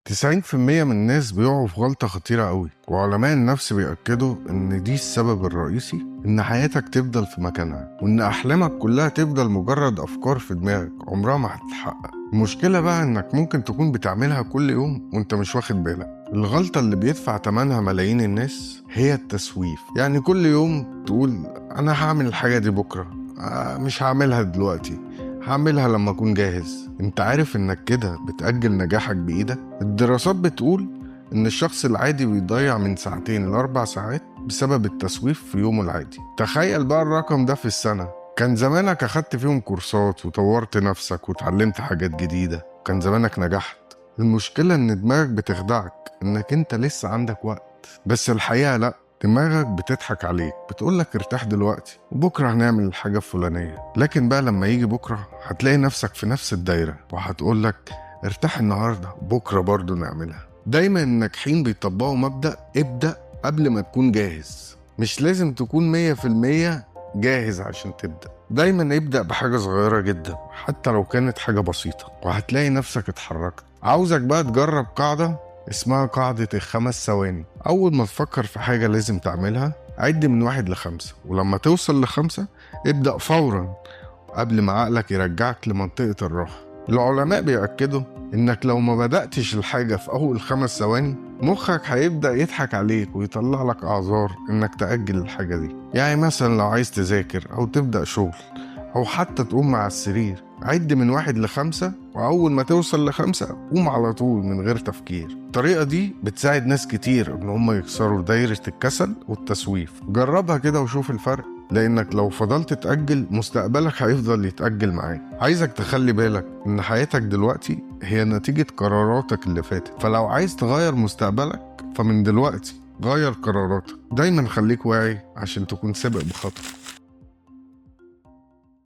90% من الناس بيقعوا في غلطة خطيرة قوي، وعلماء النفس بيأكدوا إن دي السبب الرئيسي إن حياتك تفضل في مكانها، وإن أحلامك كلها تفضل مجرد أفكار في دماغك عمرها ما هتتحقق. المشكلة بقى إنك ممكن تكون بتعملها كل يوم وإنت مش واخد بالك. الغلطة اللي بيدفع تمنها ملايين الناس هي التسويف. يعني كل يوم تقول أنا هعمل الحاجة دي بكرة، مش هعملها دلوقتي، هعملها لما أكون جاهز. أنت عارف إنك كده بتأجل نجاحك بإيدك. الدراسات بتقول إن الشخص العادي بيضيع من 2 ل 4 ساعات بسبب التسويف في يومه العادي. تخيل بقى الرقم ده في السنة، كان زمانك أخدت فيهم كورسات وطورت نفسك وتعلمت حاجات جديدة، كان زمانك نجحت. المشكلة إن دماغك بتخدعك إنك أنت لسه عندك وقت، بس الحقيقة لأ، دماغك بتضحك عليك، بتقولك ارتاح دلوقتي وبكرة هنعمل الحاجة الفلانية. لكن بقى لما يجي بكرة هتلاقي نفسك في نفس الدايرة، وهتقولك ارتاح النهاردة بكرة برضو نعملها. دايما الناجحين بيطبقوا مبدأ ابدأ قبل ما تكون جاهز. مش لازم تكون 100% جاهز عشان تبدأ، دايما ابدأ بحاجة صغيرة جدا حتى لو كانت حاجة بسيطة، وهتلاقي نفسك اتحركت. عاوزك بقى تجرب قاعدة اسمها قاعدة ال5 ثواني. أول ما تفكر في حاجة لازم تعملها عد من 1 ل5، ولما توصل ل5 ابدأ فورا قبل ما عقلك يرجعك لمنطقة الراحة. العلماء بيأكدوا إنك لو ما بدأتش الحاجة في أول 5 ثواني مخك هيبدأ يضحك عليك ويطلع لك أعذار إنك تأجل الحاجة دي. يعني مثلا لو عايز تذاكر أو تبدأ شغل أو حتى تقوم مع السرير، عد من 1 ل5، وأول ما توصل ل5 قوم على طول من غير تفكير. الطريقة دي بتساعد ناس كتير إن هم يكسروا دايرة الكسل والتسويف. جربها كده وشوف الفرق، لأنك لو فضلت تأجل مستقبلك هيفضل يتأجل معاك. عايزك تخلي بالك إن حياتك دلوقتي هي نتيجة قراراتك اللي فاتت، فلو عايز تغير مستقبلك فمن دلوقتي غير قراراتك. دايما خليك واعي عشان تكون سابق بخطوة.